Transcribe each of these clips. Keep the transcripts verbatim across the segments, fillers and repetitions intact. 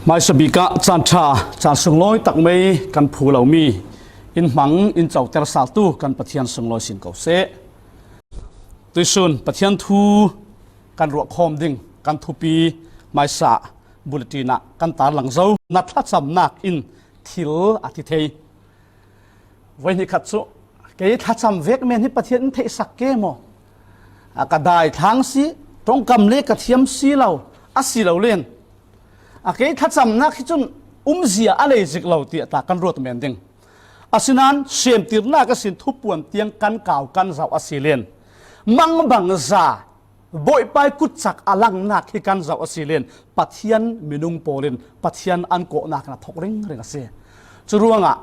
Hmaisa bik ah caan ṭha, caan sunglawi tak mai kan phu lomi in hmang in coter saltu kan Pathian sunglawi sin ko seh. Tuihsun Pathian thu kan ruahkhawm ding kan thupi hmaisa bulletin ah kan tarlang zo. Na thlacamnak in thil a thi thei. Voi hnih khat cu, kei thlacam vek men hi Pathian in theihsak ke maw? A ka daithlang si, ṭongkam le ka thiam si lo, a si lo len. A kei thlacamnak hi cun umzia a lei zik lo tiah ta kan ruat men ding. Asinain semtirnak ihsin thupuan tiang kan kau kan zoh a si len. Mangbangza Bawipa ih kutcak a langnak hi kan zoh a si len Pathian minung pawl in Pathian an kawhnak in a thawk ringring a si. Curuangah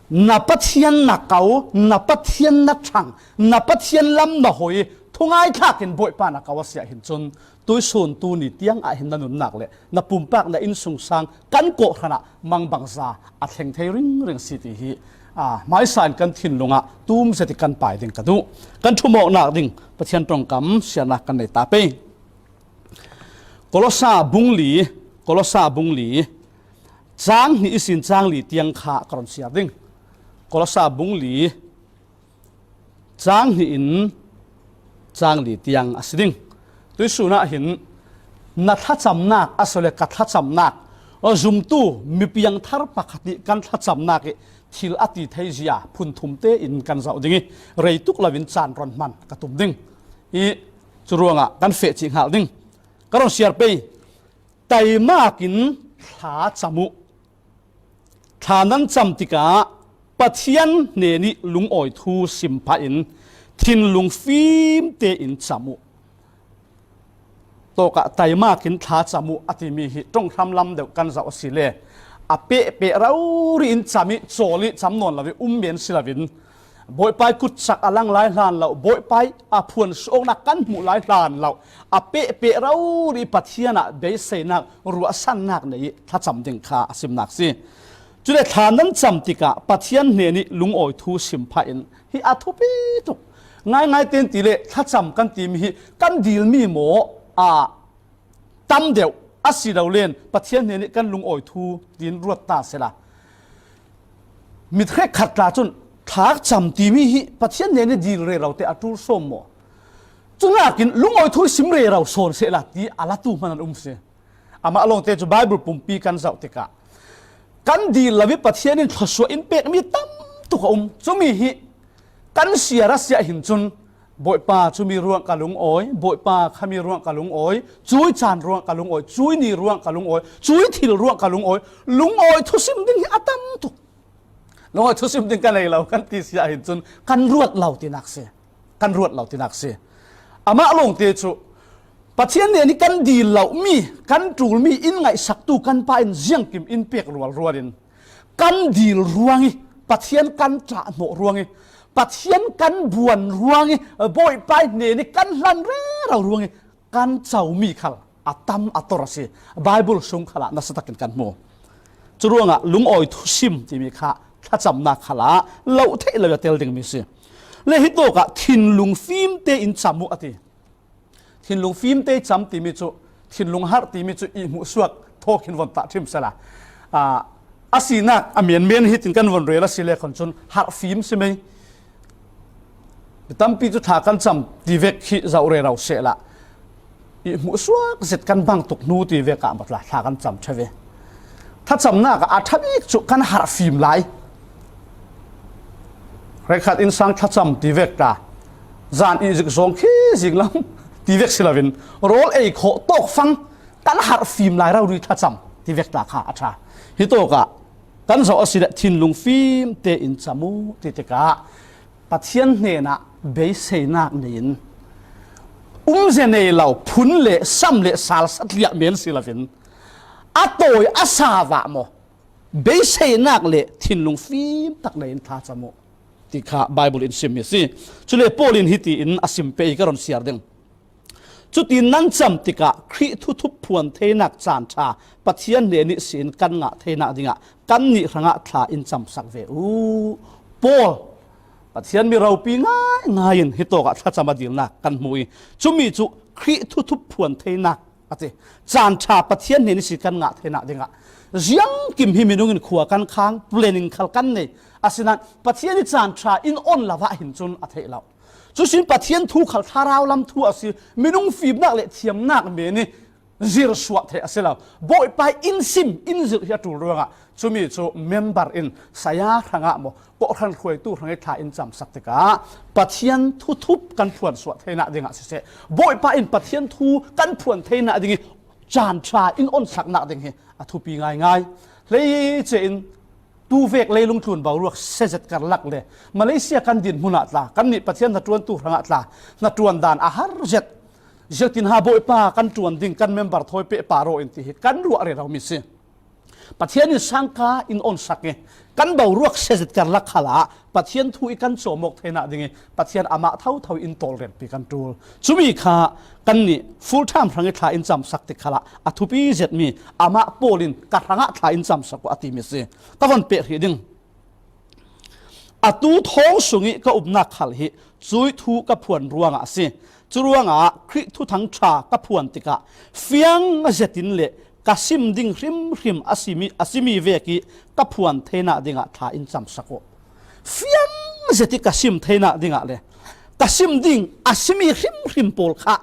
na Pathian na ko, na Pathian na ṭhang, na Pathian lam na hoi, thungaithlak in Bawipa na ko a si ah hin cun tuihsun tuni tiang ah hin na nunnak le na pumpak na innsungsang kan kawhhran ah mangbangza a thleng thei ringring a si ti hi, aa, hmaisa in kan thinlung ah tum zet ih kan pai ding ka duh. Kan ṭhumawknak ding Pathian ṭongkam siarnak kan nei ta pei. Kolosa bung li, Kolosa bung li, cang hnih ihsin cang li tiang kha ka run siar ding. Kolosa bung li, cang hnih in cang li tiang a si ding. Tuihsun ah hin na thlacamnak, a si le ka thlacamnak, zumtu mipiangthar pakhat ih kan thlacamnak ih thil a ti thei zia phunthum tein kan zoh ding ih, rei tuk loin caan run hman ka tum ding ih, curuangah kan feh cih hngal ding. Ka run siar pei. Taimak in thla cam uh. Thla nan cam tikah Pathian hnenih lungawi thu sim phah in thinlung fim tein cam uh. Tawkah taimak in thla cam uh a timi hi ṭonghram lam deuh kan zoh a si le a pehpeh rori in cam ih cawl ih cam nawn lo ih um men si loin Bawipa ih kutcak a lang lai hlan lo, Bawipa ih a phuan suahnak kan hmuh lai hlan lo, a pehpeh rori Pathian ah beiseinak, ruahsannak nei ih thlacam ding kha a simnak si. Cule thla nan cam tikah Pathian hnenih lungawi thu sim phah in hi a thupi tuk. Ngaingai tein ti le thlacam kan timi hi kan dilmi maw, a tam deuh a si lo len Pathian hnenih kan lungawi thu tiin ruat ta sehla, mi hrekkhat tla cun thlacam timi hi Pathian hnenih dil rero te a ṭul sawm maw? Cunakin lungawi thu sim rero sawn sehla ti a latu hman an um si. Amah lawngte cu Baibal pumpi kan zoh tikah kan dil lo ih Pathian in thluasuah in pekmi tam tuk a um. Cumi hi kan siar a si ah hin cun Bawipa, cumi ruang ka lungawi, Bawipa, khami ruang ka lungawi, cui caan ruang ka lungawi, cui ni ruang ka lungawi, cui thil ruang ka lungawi, lungawi thusim ding hi a tam tuk. Lungawi thusim ding ka nei lo kan ti si ah hin cun kan ruat lo tinak si. Kan ruat lo tinak si. Amah lawngte cu Pathian hnenih kan dil lomi, kan ṭulmi in ngaihsaktu kan Pa in ziangkim in pek rualrual in kan dil ruangih Pathian kan ṭahhnawh ruangih Pathian kan buan ruangih Bawipa hnenih kan hlan rero ruangih kan comi khal a tam a tor a si. Baibal sung khalah nasa takin kan hmu. Curuangah lungawi thusim timi kha thlacamnak khalah loh theih lo a tel dingmi si. Le hitawkah thinlung fim tein cam uh a ti. Thinlung fim te cam timi cu, thinlung harh timi cu ih hmuhsuak thawk hin von tah ṭhim sehla, aa, a sinak a menmen hitin kan von rel a si le khon cun harh fim si mei. Mi tampi cu thla kan cam ti vek hi zoh rero sehla, ih hmuhsuak zet kan bang tuk hnu ti vek ah maw tla thla kan cam ṭheu ve. Thlacamnak ah a ṭha bik cu kan harh fim lai. Hrekkhat innsang thlacam ti vek ta, zan ih zik zawng khi zing lam ti vek si loin rawl ei khawh tawkfang kan harh fim lai rori thlacam ti vek ta kha a ṭha. Hitawkah kan zoh a si le thinlung fim tein cam uh ti tikah Pathian hnenah beiseinak nei in umze nei lo phun le sam le sal satliah men si loin a tawi a sa vah maw beiseinak le thinlung fim tak nei in thlacam uh ti kha Baibal in simmi a si. Cule Paul in hitiin a sim pei ka run siar ding. Cutin nan cam tikah Khrih thuthup phuan theinak caan ṭha Pathian hnen ihsin kan ngah theinak dingah kannih hrangah thla in camsak ve uh. Paul, Pathian mi ropi ngaingai in hitawkah thlacam a dilnak kan hmu ih, cumi cu Khrih thuthup phuan theinak a ti. Caan ṭha Pathian hnen ihsin kan ngah theihna dingah ziangkim hi minung in khua kan khang, planning khal kan nei. Asinain Pathian ih caan ṭha in on lo ah hin cun a theih lo. Cusin Pathian thu khal thlarau lam thu a si, minung fimnak le thiamnak men ih zirsuah theih a si lo. Bawipa in sim, in zirh hi a ṭul ruangah cumi cu member in saya hrangah maw, kawhhran hruaitu hrangih thla in camsak tikah Pathian thuthup kan phuansuah theihna dingah siseh, Bawipa in Pathian thu kan phuan theihna dingih caan ṭha in onsaknak ding hi a thupi ngaingai. Hleice in tuvek leilung tlun boruak siazet karlak le Malaysia kan dinhmun ah tla, kannih Pathian hnaṭuantu hrangah tla, hnaṭuan dan a har zet. Ziangtin ha Bawipa kan ṭuan ding, kan member thawi pehpar aw in ti hi kan ruah rero mi si. Pathian in sangka in onsak ih kan boruak siazet karlak khalah Pathian thu ih kan cawmawk theihna dingih Pathian amah thotho in tawlrelpi kan ṭul. Cumi kha kannih full time hrangih thla in camsak tik khalah a thupi zetmi amah Paul in ka hrangah thla in camsak uh a timi si. Ka von peh hrih ding. Atu thawng sungih ka umnak khal hi cuih thu ka phuan ruangah a si. Curuangah Khrih thuthang ṭha ka phuan tikah fiang zetin le ka sim ding hrimhrim a simi, a simi vekih ka phuan theihna dingah thla in camsak uh. Fiang zetih ka sim theihna dingah le ka sim ding a simi hrimhrim pawl kha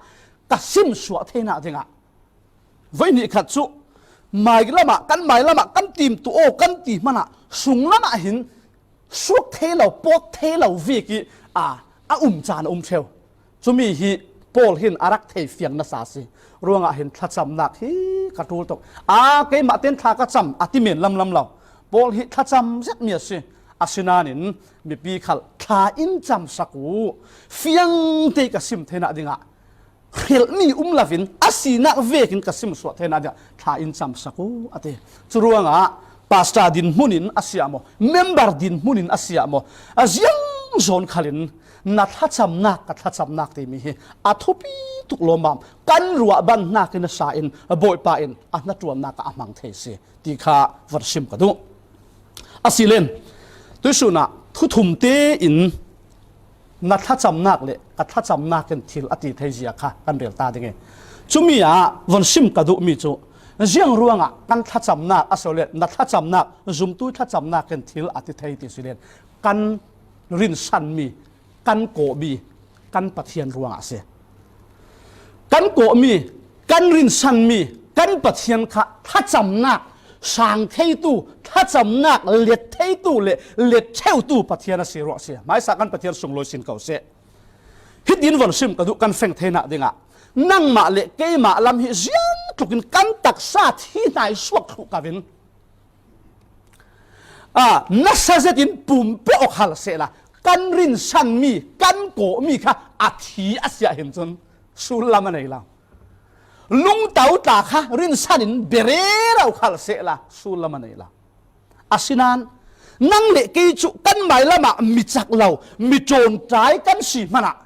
ka sim suah theihna dingah. Voi nih khat cu mai lamah, kan mai lamah kan timtuh aw kan ti hmanah sung lamah hin suak thei lo, pawt thei lo vekih a, a um caan a um ṭheu. Cumi hi Paul hin a rak thei fiang nasa a si. Ruangah hin thlacamnak hi ka ṭul tuk. A, keimah ten thla ka cam a ti men lamlam lo. Paul hi thlacam zetmi a si. Asinain mipi khal thla in camsak uh. Fiangte ka sim theihna dingah hrilhmi um loin a sinak vekin ka simsuah theihna dingah thla in camsak uh a ti. Curuangah pastor dinhmun in a si ah maw, member dinhmun in a si ah maw, a ziang zawn khalin na thlacamnak, ka thlacamnak timi hi a thupi tuk lawmmam, kan ruah banhnak in a sa in Bawipa in a hnaṭuannak ah a hmang thei si ti kha von sim ka duh. Asilen tuihsun ah thuthum tein na thlacamnak le ka thlacamnak in thil a ti thei zia kha kan rel ta ding i, cumi ah von sim ka duhmi cu ziang ruangah kan thlacamnak a si le na thlacamnak, zumtu thlacamnak in thil a ti thei ti si len kan rinsanmi, kan kawhmi kan Pathian ruangah a si. Kan kawhmi, kan rinsanmi kan Pathian kha thlacamnak sang theitu, thlacamnak let theitu le let ṭheutu Pathian a si ruah a si. Hmaisa kan Pathian sunglawi sin ko seh. Hitin von sim ka duh kan feng theinak dingah nangmah le keimah lam hi ziangtlukin kan taksa thi hnai suak thluh ko in, a, nasa zetin pumpe awk hal sehla kan rinsanmi, kan kawhmi kha a thi a si ah hin cun sullam a nei lo. Lungto tla kha rinsan in berero khal sehla sullam a nei lo. Asinain nang le kei cu kan mailamah mi cak lo, mi ṭawnṭai kan si hmanah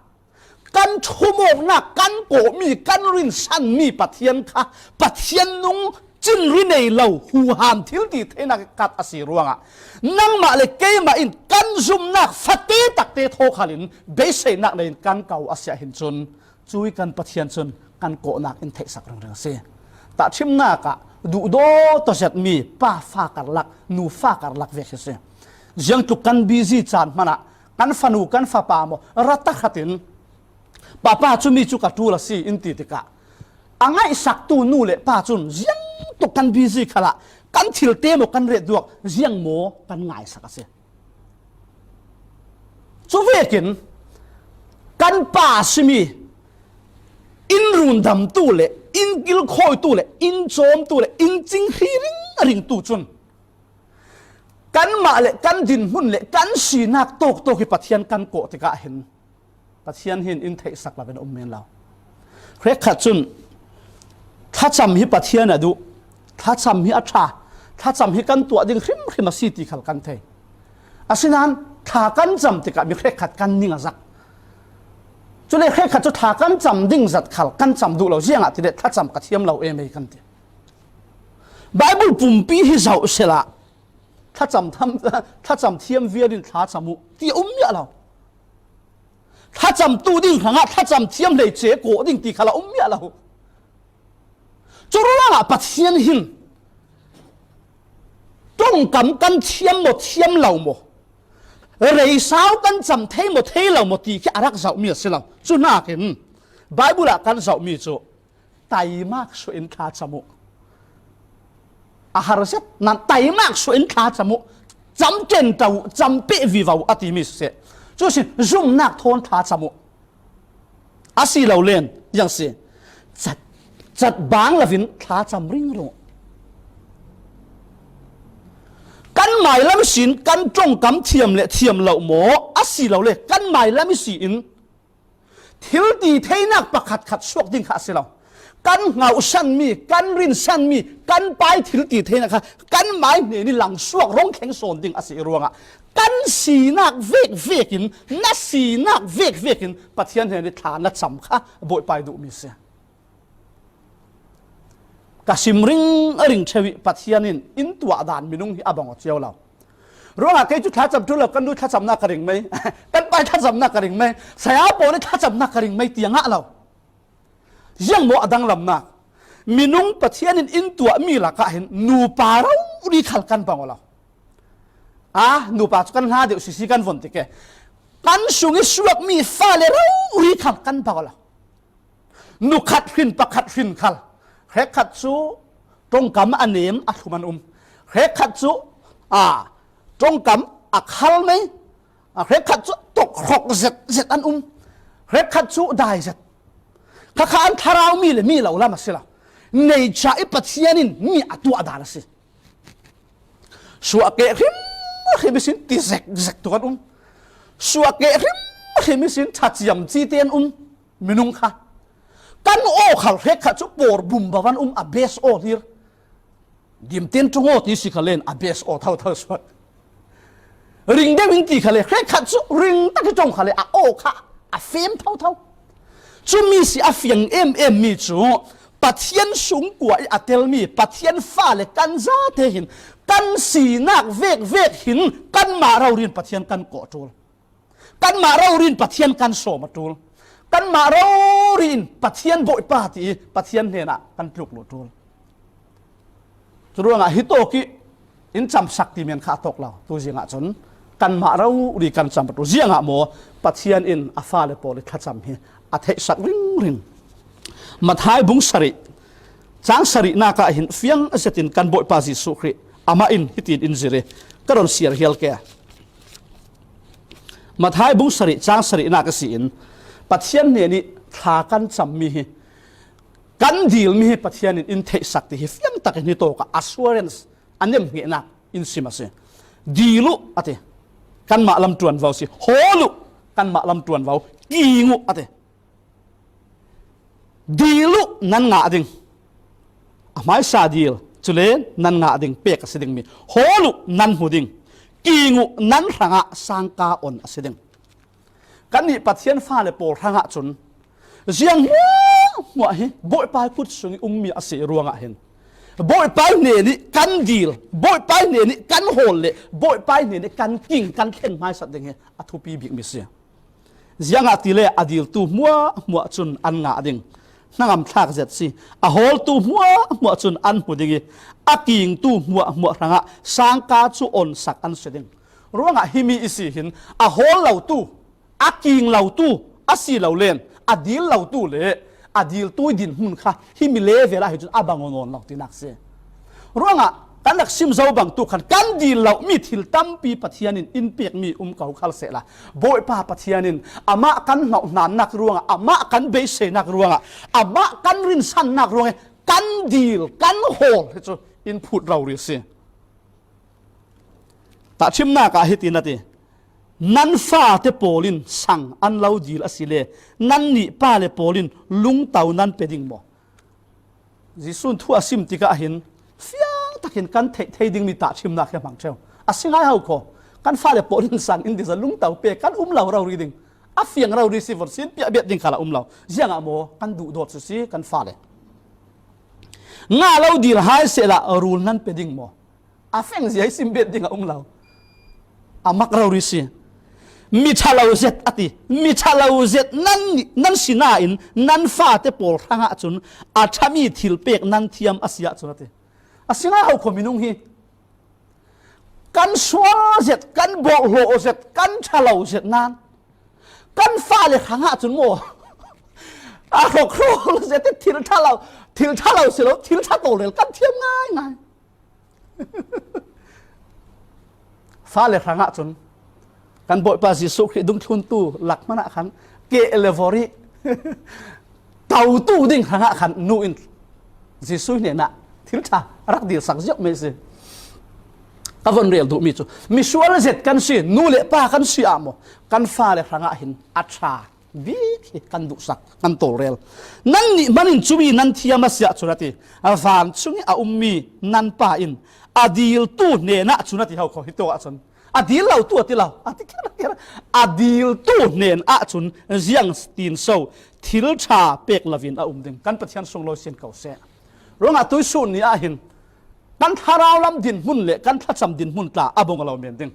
kan thumawknak, kan kawhmi, kan rinsanmi Pathian kha Pathian nung cinri nei lo huham thil ti theinak kat a si ruangah nangmah le keimah in kan zumnak fate takte thawkhal in beiseinak nei in kan ko a si ah hin cun, cui kan Pathian cun kan kawhnak in theihsak ringring a si. Tahṭhimnak ah duhdaw tawzetmi pa fa karlak, nu fa karlak vek hi si. Ziangtluk kan busy caan hmanah kan fanu, kan fapa maw, rata hratin, "Papa, cumi cu ka ṭul a si," in ti tikah a ngaihsaktu nu le pa cun ziangtluk kan busy khalah kan thilte maw kan ret duak, ziang maw kan ngaisak a si. Cuvekin kan pa simi in rundamtu le in kilkhawitu le in cawmtu le in cinghri ringringtu cun kanmah le kan dinhmun le kan sinak tawktawk hi Pathian kan kawh tikah hin Pathian hin in theihsak loin a um men lo. Hrekkhat cun thlacam hi Pathian a duh, thlacam hi a ṭha, thlacam hi kan tuah ding hrimhrim a si ti khal kan thei. Asinain thla kan cam tikah mi hrekkhat kan ning a zak. Cule hrekkhat cu thla kan cam ding zat khal kan cam duh lo, ziangahtile thlacam ka thiam lo em ei kan ti. Baibal pumpi hi zoh sehla thlacam tham, thlacam thiam vial in thla cam uh ti a um miah lo. Thlacamtu ding hrangah thlacam thiam hleice kawh ding ti khal a um miah lo. Curuangah Pathian hin ṭongkam kan thiam maw, thiam lo maw, reisau kan cam thei maw, thei lo maw ti khi a rak zohmi a si lo. Cu nakin Bible ah kan zohmi cu taimak suahin thlacam uh. A har zet nan taimak suahin thlacam uh. Cam ṭenṭo uh, cam peh vivo uh a timi siseh, cu sin zumnak thawn thlacam uh. A si lo len, ziang si. Cat, cat bang lovin thlacam ringring uh. Kan mailam sin kan ṭongkam thiam le thiam lo maw? A si lo le kan mailam si in thil ti theinak pakhat khat suak ding kha a si lo. Kan hngauhsanmi, kan rinsanmi, kan pai thil ti theinak kha kan mai hnen i langsuak rong thleng sawn ding a si ruangah kan sinak vek vekin, na sinak vek vekin Pathian hnen i thla na cam kha Bawipa i duhmi si. Ka sim ring a ring ṭheu i Pathian in in tuah dan minung hi a bang aw cio lo. Ruangah kei cu thlacam ṭul lo, kan nu thlacamnak ka ring mei, kan pai thlacamnak ka ring mei, saya pawl i thlacamnak ka ring mei tiang ah lo. Ziang maw a danglamnak? Minung Pathian in in tuahmi lakah hin nupa rori khal kan bang aw lo. A nupa cu kan hla deuh sisi kan von ti ke. Kan sung i suakmi fale rori khal kan bang aw lo. Nukhat hrin pakhat hrin khal. Hrekkhat cu ṭongkam a nem a thlum an um. Hrekkhat cu a ṭongkam a khal mei. A hrekkhat cu tokhrok zet zet an um. Hrekkhat cu dai zet. Khakha an thlarau mi le mi lo lam a si lo. Nature i Pathian in mi a tuah dan a si. Suahkeh hrimhrim ihsin ti zekzek tuk an um. Suahkeh hrimhrim ihsin ṭhaciam cite an um. Minung kha kan aw khal hrekkhat cu pawr bumbo an um, a bes aw hlir. Dimtin ṭung aw ti si kha len a bes aw thotho suak. Ring deuh in ti kha le hrekkhat cu ring tak i ṭong kha le a aw kha a fem thotho. Cumi si a fiang em em mi cu Pathian sungkua i a telmi Pathian fale kan zate hin kan sinak vekvek hin kanmah rori in Pathian kan kawh ṭul. Kanmah rori in Pathian kan sawm a ṭul. Kanmah rori in Pathian Bawipa ti i Pathian hnenah kan tluk luh ṭul. Curuangah hi tawk i in camsak ti men kha a tawk lo. Tu ziangah cun kanmah rori kan cam a ṭul. Ziangah maw? Pathian in a fale pawl i thlacam hi a theihsak ringring. Matthai bung sarih, cang sarihnak ah hin fiang zetin kan Bawipa Jesuh Khrih amah in hitin in zir i ka rawn siar hial ke. Matthai bung sarih, cang sarihnak a si in Pathian hnen i thla kan cammi hi, kan dilmi hi Pathian in in theihsak ti hi fiang takin hi tawkah assurance a nemhngenak in sim a si. Dil uh a ti, kanmah lam ṭuanvo si. Hawl uh, kanmah lam ṭuanvo. King uh a ti. Dil uh nan ngah ding. A hmaisa dil cule nan ngah ding pek a si dingmi. Hawl uh nan hmu ding. King uh nan hrangah sangka on a si ding. Kannih Pathian fale pawl hrangah cun ziang hmuahhmuah hi Bawipa kut sung i ummi a si ruangah hin Bawipa hnen i kan dil, Bawipa hnen i kan hawl le Bawipa hnen i kan king, kan thleng hmaisat ding hi a thupi bikmi si. Ziangahtile a diltu hmuahhmuah cun an ngah ding. Hnangam thlak zet si. A hawltu hmuahhmuah cun an hmu ding i a kingtu hmuahhmuah hrangah sangka cu onsak an si ding. Ruangah himi i si hin a hawl lotu, a king lotu, a si lo len a dil lotu le a diltu i dinhmun kha himi level ah hi cun a bang aw nawn lo tinak si. Ruangah kan rak sim zo bangtuk khan kan dil lomi thil tampi Pathian in in pekmi um ko khal sehla, Bawipa Pathian in amah kan hnauhnannak ruangah, amah kan beiseinak ruangah, amah kan rinsannak ruangah kan dil, kan hawl hi cu in phut rori si. Tahṭhimnak ah hitin a ti, nan fate pawl in sang an lo dil asile nannih pale pawl in lungto nan pe ding maw? Jesuh thu a sim tikah hin fiang takin kan theih thei dingmi tahṭhimnak hi a hmang ṭheu. A si ngai ho kho. Kan fale pawl in sang in dil a lungto pe kan um lo rori ding. A fiang rori si von sin piah bet ding khala um lo. Ziangah maw? Kan duhdawt si si kan fale. Ngah lo dil hai sehla rul nan pe ding maw? A fengzia i sim bet ding a um lo. A mak rori si. Mi ṭha lo zet a ti. Mi ṭha lo zet nan, nan si nain nan fate pawl hrangah cun a ṭhami thil pek nan thiam a si ahcun a ti. A si ngai ho kho minung hi. Kan sual zet, kan bawhhlawh zet, kan ṭha lo zet nan kan fale hrangah cun maw a hrawkhrawl zet i thil ṭha lo, thil ṭha lo si lo, thil ṭha tawlrel kan thiam ngaingai. Fale hrangah cun kan Bawipa Jesuh Khrih dungthluntu lak hmanah khan keh le vawrh i totu ding hrangah khan nu in Jesuh hnenah thil ṭha a rak dilsak ziau mai si. Ka von rel duhmi cu misual zet kan si, nu le pa kan si ah maw, kan fale hrangah hin a ṭha bik hi kan duhsak, kan tawlrel. Nannih hmanin cumi nan thiam a si ahcun a ti. A vancung i a ummi nan Pa in a diltu hnenah cun a ti ho kho hi tu ahcun. A dil lo tu a ti lo. A ti kher, kher. A diltu hnen ahcun ziangtin so thil ṭha pek loin a um ding. Kan Pathian sunglawi sin ko seh. Ruangah tuisun ni ah hin kan thlarau lam dinhmun le kan thlacam dinhmun tla a bung a lo men ding.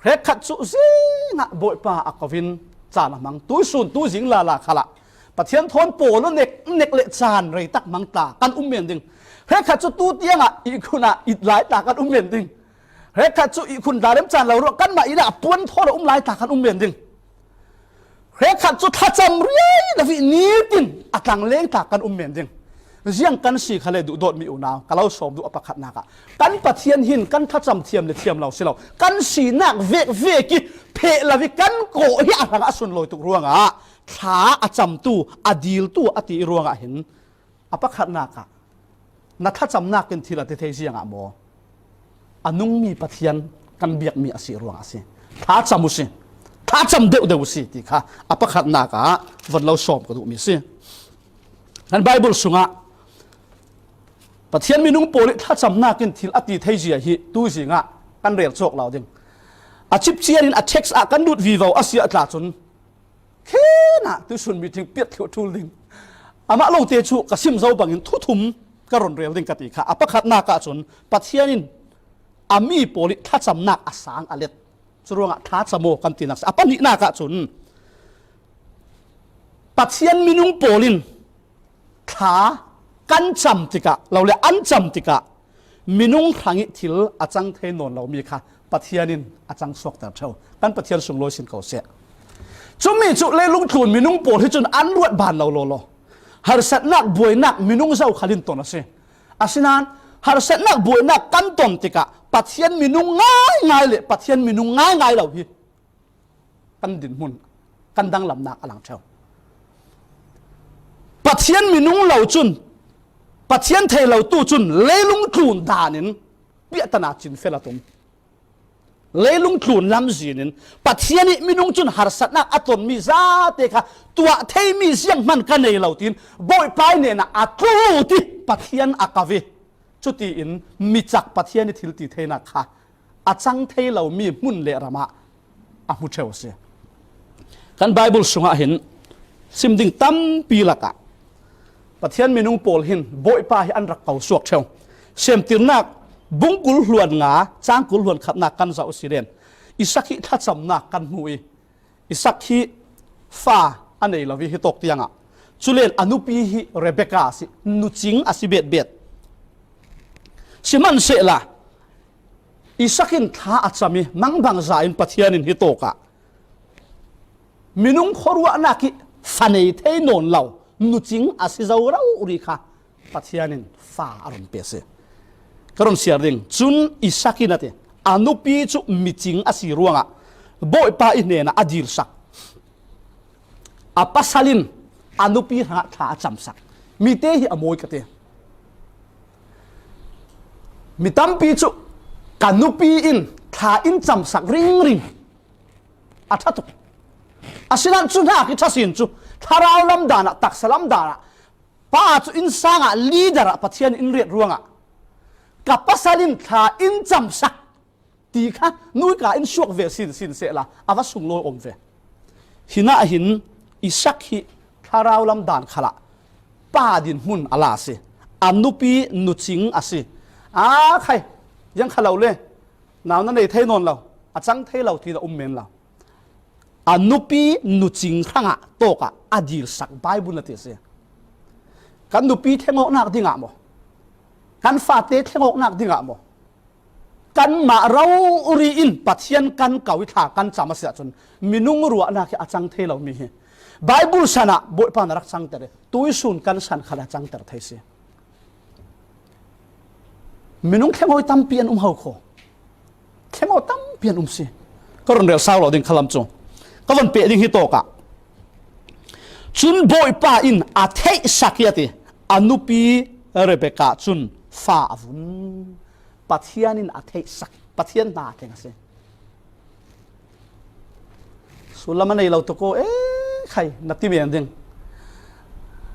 Hrekkhat cu zingah Bawipa a ko in caan a hmang. Tuisun tuzing lala khalah Pathian thawn pawl nek, nek le caan rei tak hmang tla kan um men ding. Hrekkhat cu tu tiangah ihkhun ah it lai tla kan um men ding. Hrekkhat cu ihkhun tla rem caan lo ruah kanmah inn ah puan thawn a um lai tla kan um men ding. Hrekkhat cu thlacam riai lo i nitin a tlangleng tla kan um men ding. Ziang kan si kha le duhdawtmi unau, ka lo sawm duh a pakhatnak ah kan Pathian hin kan thlacam thiam le thiam lo si lo, kan sinak vek vek i pheh lo i kan kawh hi a hrang a sunlawi tuk ruangah thla a camtu, a diltu a ti i ruangah hin a pakhatnak ah na thlacamnak in thil a ti thei ziangah maw? A nungmi Pathian kan biakmi a si ruangah a si. Thlacam u si. Thlacam deuhdeuh u si ti kha a pakhatnak ah von lo sawm ka duhmi a si. Kan Baibal sungah Pathian minung pawl i thlacamnak in thil a ti thei zia hi tuzing ah kan rel cawk lo ding. A chipchian in a text ah kan lut vivo a si ah tla cun khenah tuisun meeting piat thluh ṭul ding. Amah lawngte cu ka sim zo bangin thu thum ka run rel ding ka ti kha. A pakhatnak ah cun Pathian in a mi pawl i thlacamnak a sang a let. Curuangah thlacam aw kan tinak si. A pahnihnak ah cun Pathian minung pawl in thla kan cam tikah, lo le an cam tikah, minung hrang i thil a cang thei nawn lomi kha Pathian in a cang suakter ṭheu. Kan Pathian sunglawi sin ko seh. Cumi cu leilung tlun minung pawl hi cun an ruat ban lo lawlaw. Harsatnak, buainak minung zokhal in ton a si. Asinain harsatnak, buainak kan ton tikah Pathian minung ngaingai le Pathian minung ngaingai lo hi kan dinhmun, kan danglamnak a lang ṭheu. Pathian minung lo cun, Pathian thei lo tu cun leilung tlun dan in piahtana cinfel a tum. Leilung tlun lamzin in Pathian i minung cun harsatnak a tonmi zate kha tuah theimi zianghman ka nei lo tiin Bawipa i hnenah a tlu ti Pathian a kau i cutiin micak Pathian i thil ti theinak kha a cang thei lomi hmun le ramah a hmu ṭheu a si. Kan Baibal sungah hin sim ding tampi lakah Pathian minung pawl hin Bawipa hi an rak ko suak ṭheu. Semtirnak bung kul hluan nga, cang kul hluan khatnak kan zoh a si len Isak hi thlacamnak kan hmu i, Isak hi fa a nei lo i hi tawk tiangah culen a nupi hi Rebekah a si, nucing a si betbet. Sihmanhsehla Isak in thla a cam i mangbangza in Pathian in hi tawkah minung khuaruahnak i fa nei thei nawn lo nucing a si zo rori kha Pathian in fa a run pe a si. Ka run siar ding. Cun Isak in a ti, a nupi cu micing a si ruangah Bawipa i hnenah a dilsak. A pasal in a nupi hrangah thla a camsak. Mite hi a mawi ka ti. Mi tampi cu ka nupi in thla in camsak ringring a ṭha tuk. Asinain cu hna khi ṭha sin cu thlarau lam dan ah, taksa lam dan ah, pa cu innsang ah leader ah Pathian in riat ruangah ka pasal in thla in camsak ti kha nuika in suak ve sinsin sehla a va sunglawi om ve. Hinah hin Isak hi thlarau lam dan khalah pa dinhmun a la a si. A nupi nucing a si. Aa khai, ziang kha lo le, nau na nei thei nawn lo, a cang thei lo ti na um men lo. A nupi nucing hrangah tawkah a dilsak Bible na ti a si. Kan nupi thlengawknak dingah maw, kan fate thlengawknak dingah maw, kanmah rori in Pathian kan ko i thla kan cam a si ahcun minung ruahnak hi a cang thei lomi hi Bible sanah Bawipa na rak cangter i tuisun kan san khalah cangter thei si. Minung thlengawi tampi an um ho kho. Thlengawi tampi an um si. Ka run rel sau lo ding khalam cu ka van peh ding hi tawkah. Cun Bawipa in a theihsak i a ti. A nupi Rebekah cun fa a vun. Pathian in a theihsak. Pathian hna a thleng a si. Sullam a nei lo tuk aw, e khai, na ti men ding.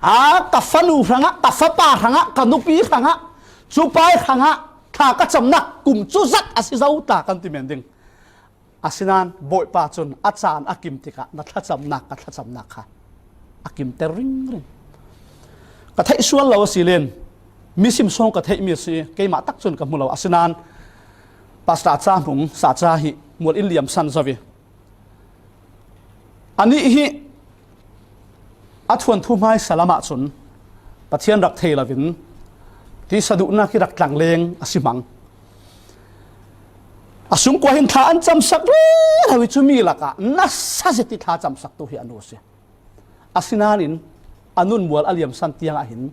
A, ka fanu hrangah, ka fapa hrangah, ka nupi hrangah, cupa hrangah thla ka camnak kum cu zat a si zo ta kan ti men ding. Asinain Bawipa cun a caan a kim tikah na thlacamnak, ka thlacamnak kha a kimter ringring. Ka theih sual lo a si len, mi sim sawng ka theihmi a si, keimah tak cun ka hmu lo. Asinain Pastor Ca Hmung, Sa Ca hi mual in liam san zo i, anih hi a thuanthu hmaisa lam ahcun Pathian rak thei loin tisa duhnak hi rak tlangleng a si hmang. A sungkua hin thla an camsak rero i cumi lakah nasa zet i thla camsaktu hi a nu a si. Asinain a nun mual a liamsan tiang ah hin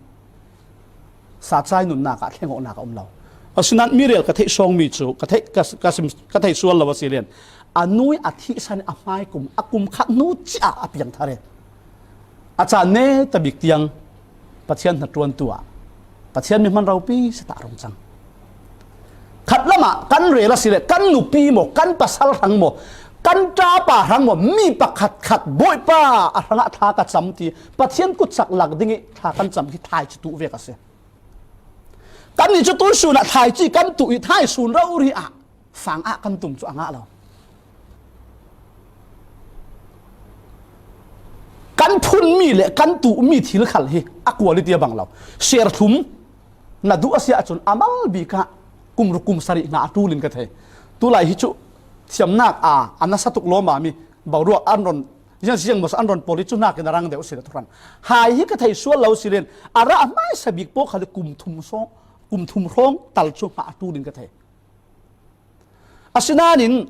Sa Ca i nunnak ah thlengawknak a um lo. Asinain mi rel ka theih sawngmi cu ka theih, ka, ka sim, ka theih sual lo a si len a nu i a thihsan i a hmai kum, a kum khat hnu cia a piangthar i a caan neta bik tiang Pathian hnaṭuantu ah Pathian mi hman ropi si ta a rung cang. Khat lamah kan rel a si le kan nupi maw, kan pasal hrang maw, kan ṭapa hrang maw, mi pakhatkhat Bawipa a hrangah thla ka cam ti Pathian kutsak lak ding i thla kan cam hi thlaici tuh vek a si. Kannih cu tuisun ah thlaici kan tuh i thlaisun rori ah fang ah kan tum cu a ngah lo. Kan phunmi le kan tuhmi thil khal hi a quality a bang lo. Serthlum na duh a si ahcun a mal bik ah kum ruk kum sarih hna a ṭul in ka thei. Tulai hi cu thiamnak a, a nasa tuk lawmami boruak an ron, ziang ziang maw an ron pawl i cu hnakin a rang deuh a si le tuhrang. Hai hi ka thei sual lo si len a rah hmaisa bik pawl khal i kum thum sawng, kum thum hrawng tal cu hna a ṭul in ka thei. Asinain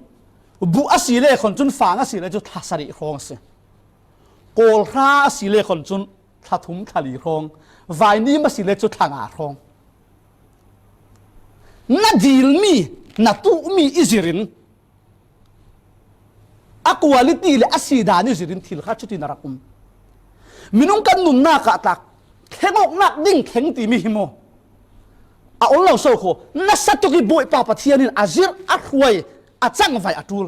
buh a si le khon cun fang a si le cu thla sarih hrawng a si. Kawlhra a si le khon cun thla thum thla li hrawng, vainim a si le cu thla nga hrawng. Na dilmi, na tuhmi i zirin a quality le a sidan i zirin thil kha cutin a rak um. Minung kan nunnak ah tlak thlengawknak ding thleng timi hi maw? A ol lo so kho, nasa tuk i Bawipa Pathian in a zirh, a hruai, a cangvai a ṭul.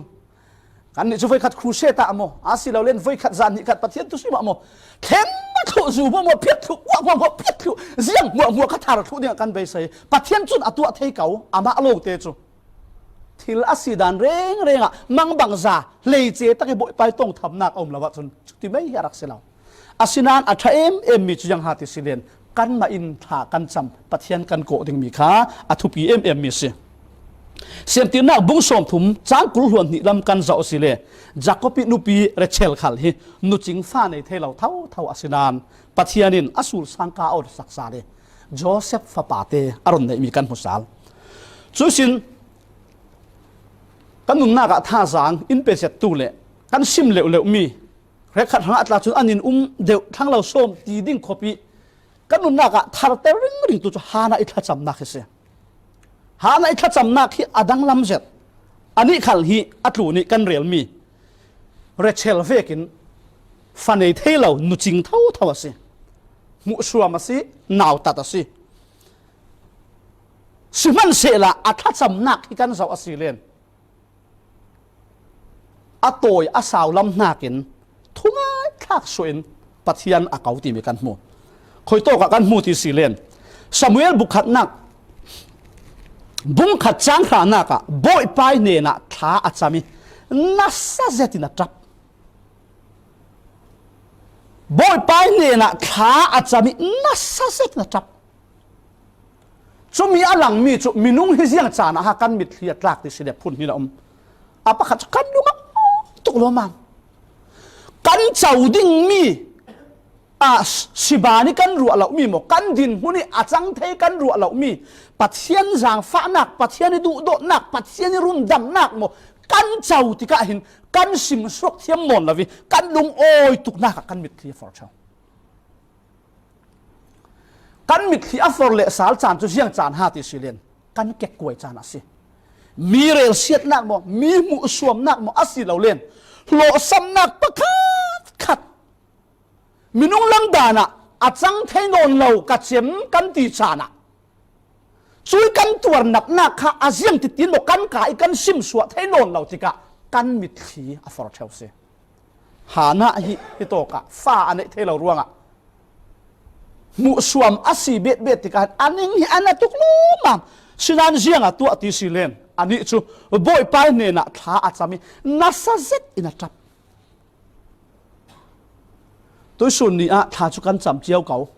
Kannih cu voikhat crusade ah maw, a si lo len voikhat zan hnih khat Pathian thusim ah maw, thleng a thluh zu maw, maw, phiat thluh, uak maw, maw, phiat thluh, ziang hmuahhmuah kha thar thluh dingah kan beisei. Pathian cun a tuah thei ko, amah lo te cu. Thil a si dan rengreng ah mangbangza hleice tak i Bawipa i tongthamnak a um lo ahcun cuti mai hi a rak si lo. Asinain a ṭha em em mi cu ziang ha ti si len, kanmah in thla kan cam, Pathian kan kawh dingmi kha a thupi em em mi a si. Siamtirnak bung sawmthum cang kul hluan hnih lam kan zoh a si le, Jakob i nupi Rachel khal hi nucing fa nei thei lo thotho a si nain Pathian in a sulsang ka a awt saksa le Joseph fapa te a ron neihmi kan hmu sal. Cuihsin kan nunnak ah thazaang in pe zet tu le kan sim leuh leuh mi hrekkhat hrangah tla cun an in um deuh thlang lo sawm ti ding khawp i kan nunnak ah tharter ringring tu cu Hana i thlacamnak hi si. Hana i thlacamnak hi a danglam zet. Anih khal hi a tlun i kan relmi Rachel vekin fa nei thei lo nucing thotho a si. Hmuhsuam a si, nautat a si. Sihmanhsehlaw a thlacamnak hi kan zoh a si len a tawi a sau lam hnakin thungai thlak suahin Pathian a ko timi kan hmu. Khuitawk ah kan hmu ti si len Samuel bukhatnak bung khat cang hranak ah Bawipa i hnenah thla a cam i nasa zetin a ṭap. Bawipa i hnenah thla a cam i nasa zetin a ṭap. Cumi a langmi cu minung hi ziang caan ah ha kan mitthli a tlak ti si le phun hnin a um. A pakhat cu kan lung a tuk lawmmam. Kan co ding mi, a, siban ih kan ruah loh mi maw, kan dinhmun ih a cang thei kan ruah loh mi, Pathian zangfahnak, Pathian ih duhdawtnak, Pathian ih rundamnak maw, kan co tikah hin kan simsuak thiam nawn lo ih kan lungawi tuknak ah kan mitthli a for ṭheu. Kan mitthli a for leh sal caan cu ziang caan ha ti si len, kan kekkuai caan a si. Mi relsiatnak maw, mi hmuhsuamnak maw a si lo len, hlawhsamnak pakhatkhat, minung lam dan ah a cang thei nawn lo ka cem kan ti caan ah, cui kan tuarnatnak kha a ziang titin maw kan ka ih kan simsuah thei nawn lo tikah kan mitthli a for ṭheu si. Hannah hi, hi tawkah fa a neih thei lo ruangah hmuhsuam a si betbet tikah a ning hi a na tuk lawmmam. Sinan ziang a tuah ti si len, anih cu Bawipa hnenah thla a cam ih nasa zet in a ṭap. Tuihsun ni ah thla cu kan cam cio ko.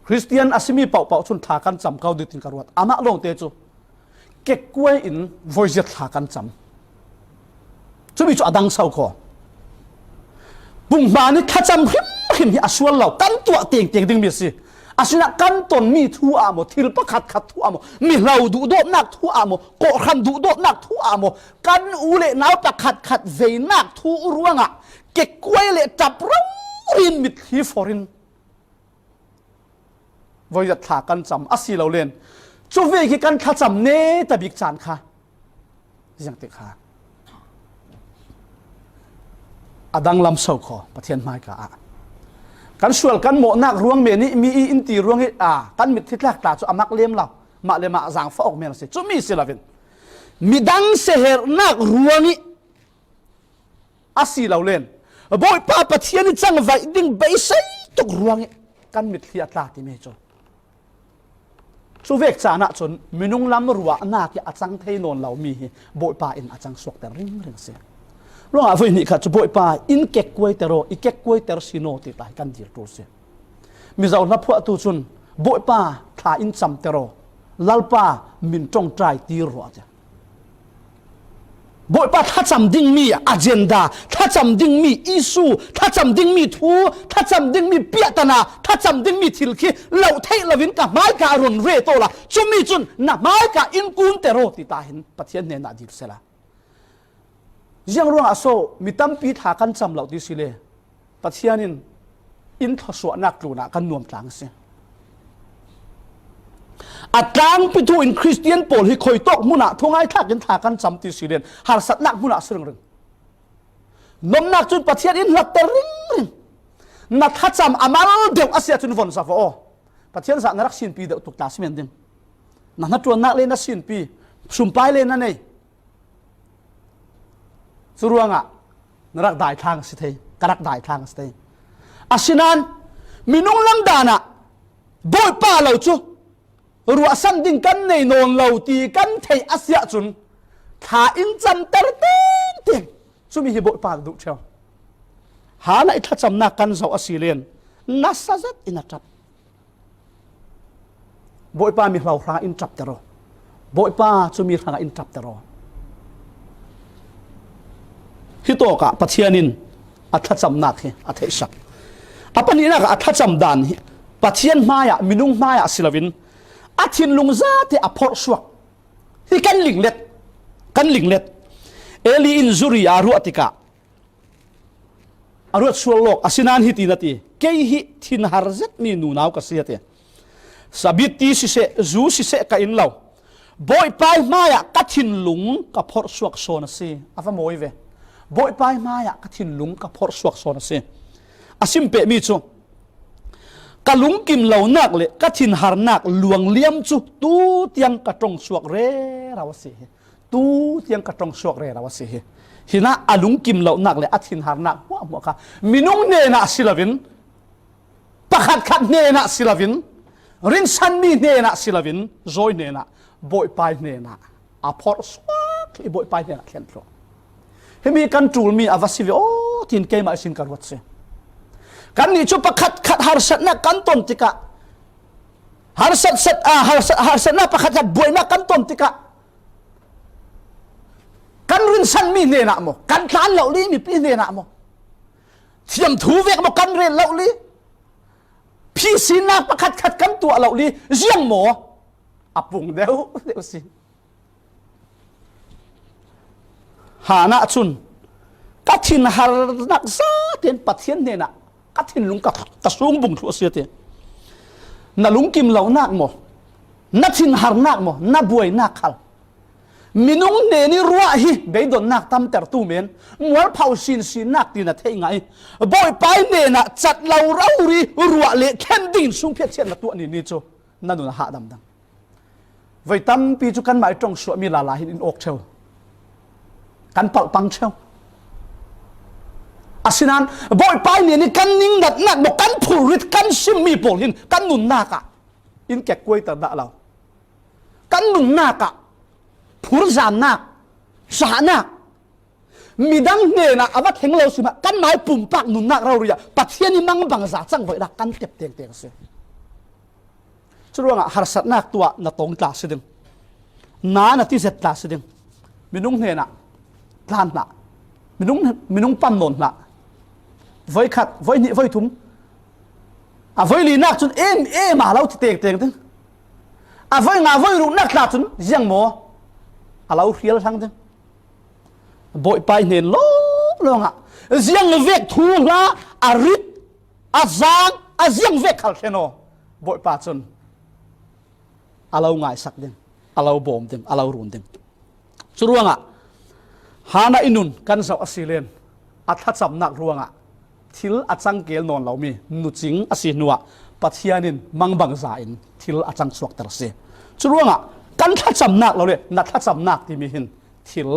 Khristian a simi pohpoh cun thla kan cam ko ding tin ka ruat. Amah lawngte cu kekkuai in voizia thla kan cam. Cumi cu a dang so kho. Punghman ih thlacam hrimhrim hi a sual lo, kan tuah tengteng dingmi a si. Asinain kan tonmi thu ah maw, thil pakhatkhat thu ah maw, mihlo duhdawtnak thu ah maw, kawhhran duhdawtnak thu ah maw, kan u le nau pakhatkhat veinak thu ruangah kekkuai le ṭap rori in mitthli for in voizia thla kan cam a si lo len, cuvek hi kan thlacam neta bik caan kha ziang tik kha a danglam so kho Pathian hmaika ah. Kan sual kan mawhnak ruang men ih mi ih in ti ruang ih, a, kan mitthli tlak tla cu a mak lem lo. Mah le mah zangfah awk men a si. Cumi si loin midang seherhnak ruang ih a si lo len, Bawipa Pathian ih cangvaih ding beisei tuk ruangih kan mitthli a tla timi cu. Cuvek caan ah cun minung lam ruahnak ih a cang thei nawn lomi hi Bawipa in a cang suakter ringring a si. Ruangah voi hnih khat cu Bawipa in kekkuaiter aw, i kekkuaiter si naw ti tla hi kan dir ṭul si. Mizo hla phuahtu cun Bawipa thla in camter aw, Lalpa min ṭawngṭai tir rawh a ti. Bawipa thlacam dingmi agenda, thlacam dingmi issue, thlacam dingmi thu, thlacam dingmi piahtana, thlacam dingmi thil khi loh theih loin ka hmaika a run ret awla, cumi cun na hmaika in kunter aw ti tla hin Pathian hnenah dil sehla. Ziang ruangah so mi tampi thla kan cam lo ti si le? Pathian in in thluasuahnak tlunah kan nuamtlang a si. A tlangpi thu in Khristian pawl hi khuitawk hmunah thungai thlak in thla kan cam ti si len harsatnak hmunah a si ringring. Nomnak cun Pathian in hlatter ringring. Na thlacam a mal deuh a si ahcun von sa aw. Pathian zah na rak sinpi deuh tuk tla si men ding. Na hnaṭuannak le na sinpi, sumpai le na nei. Curuangah na rak daithlang a si thei, ka rak daithlang a si thei. Asinain minung lam danah Bawipa lo cu ruahsan ding kan nei nawn lo ti kan theih a si ahcun thla in camter tengteng. Cumi hi Bawipa duh ṭheu. Hannah ih thlacamnak kan zoh a si len nasa zet in a ṭap. Bawipa mi hlo hrangah in ṭapter aw. Bawipa cu mi hrangah in ṭapter aw. Hi tawkah Pathian in a thlacamnak hi a theihsak. A pahnihnak ah a thlacam dan hi Pathian hmaiah, minung hmaiah si loin a thinlung zate a phorhsuak. Hi kan linglet, kan linglet. Eli in zuri a ruah tikah a ruat sual lawk, asinain hiti na ti, kei hi thinhar zetmi nunau ka si a ti. Sabit ti siseh, zu siseh ka in lo. Bawipa hmaiah ka thinlung ka phorhsuak sawn a si. A va mawi ve. Bawipa hmaiah ka thinlung ka phorhsuak sawn a si. A sim pehmi cu ka lungkim lonak le ka thinharnak luangliam cu tu tiang ka ṭongsuak rero a si hi. Tu tiang ka ṭongsuak rero a si hi. Hinah a lungkim lonak le a thinharnak hmuahhmuah kha minung hnenah si loin, pakhatkhat hnenah si loin, rinsanmi hnenah si loin, zawi hnenah, Bawipa hnenah a phorhsuak thluh, i Bawipa hnenah thlen thluh. Himi kan ṭulmi a va si ve aw, tiin keimah ihsin ka ruat si. Kannih cu pakhatkhat harsatnak kan ton tikah, harsat, sat, ah, harsat, harsatnak pakhatkhat buainak kan ton tikah, kan rinsanmi hnenah maw, kan tlan lo li mipi hnenah maw, Thiam thu vek maw kan rel lo li. Phi sinak pakhat khat kan tuah lo li. Ziang maw? A pung deuh deuh si. Hannah cun, ka thinharnak zaten Pathian hnenah ka thinlung ka, ka sungbung thluh a si a ti. Na lungkim lonak maw, na thinharnak maw, na buainak khal minung hnen ih ruah hi beidonnak tamtertu men, mualpho sinsinnak tiin a theih ngah ih, Bawipa ih hnenah cat lo rori ruah le thlen dingin sungphiat chiat na tuah ni ni cu na nun a hah damdang. Voi tampi cu kanmah ih ṭongsuahmi lala hin in awk ṭheu, kan palh pang ṭheu. Asinain Bawipa ih hnen ih kan ningnatnak maw, kan phurrit kan simmi pawl hin kan nunnak ah in kekkuaiter dah lo. Kan nunnak ah phurzannak, cahnak, midang hnenah a va thleng lo si mah, kanmah ih pumpak nunnak rori ah Pathian ih mangbangza cang voihnak kan tep tengteng a si. Curuangah harsatnak tuah na tong tla si ding, na na tizet tla si ding, minung hnenah tlan hlah, minung, minung pam nawn hlah. Voi khat, voi hnih, voi thum, a voi linak cun em em a lo ti tengteng ding. A voi nga, voi ruknak tla cun ziang maw a lo hrial hlang ding. Bawipa ih hnen lawnglawng ah ziang vek thu hla a rit, a zaang, a ziang vek khal thlen aw. Bawipa cun a lo ngaisak ding, a lo bawm ding, a lo run ding. Curuangah Hannah ih nun kan zoh a si len, a thlacamnak ruangah thil a cangkel nawn lomi nucing a si hnuah Pathian in mangbangza in thil a cang suakter a si. Curuangah kan thlacamnak lo le na thlacamnak timi hin thil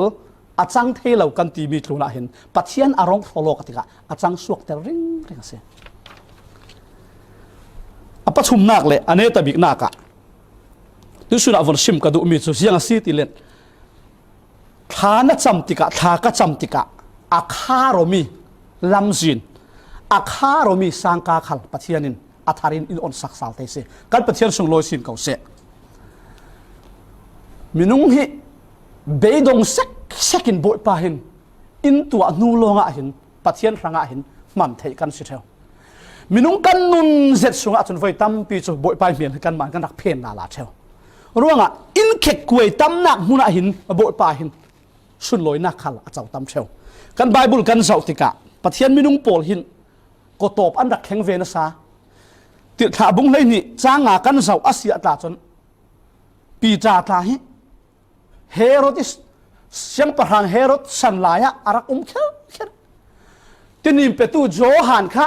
a cang thei lo kan timi tlunah hin Pathian a rong hrawlawk a tikah a cang suakter ringring a si. A pathumnak le a netabiknak ah tuisun ah von sim ka duhmi cu ziang a si ti len, thla na cam tikah, thla ka cam tikah a kharomi lamzin, a kharomi sangka khal Pathian in a thar in in onsak sal thei si. Kan Pathian sunglawi sin ko seh. Minung hi beidong seksek in Bawipa hin in tuah hnu lawngah hin Pathian hrangah hin hman theih kan si ṭheu. Minung kan nun zet sungah cun voi tampi cu Bawipa ih hmel hi kanmah kan rak phen lala ṭheu. Ruangah in khekkuai tamnak hmunah hin Bawipa hin sunlawinak khal a co tam ṭheu. Kan Baibal kan zoh tikah Pathian minung pawl hin kawtawp an rak thleng ve nasa. Tirhthlah bung hleihnih cang nga kan zoh a si ah tla cun Piter tla hi Herod ih siangpahrang Herod san lai ah a rak um kherkher. Tinim petu Johan kha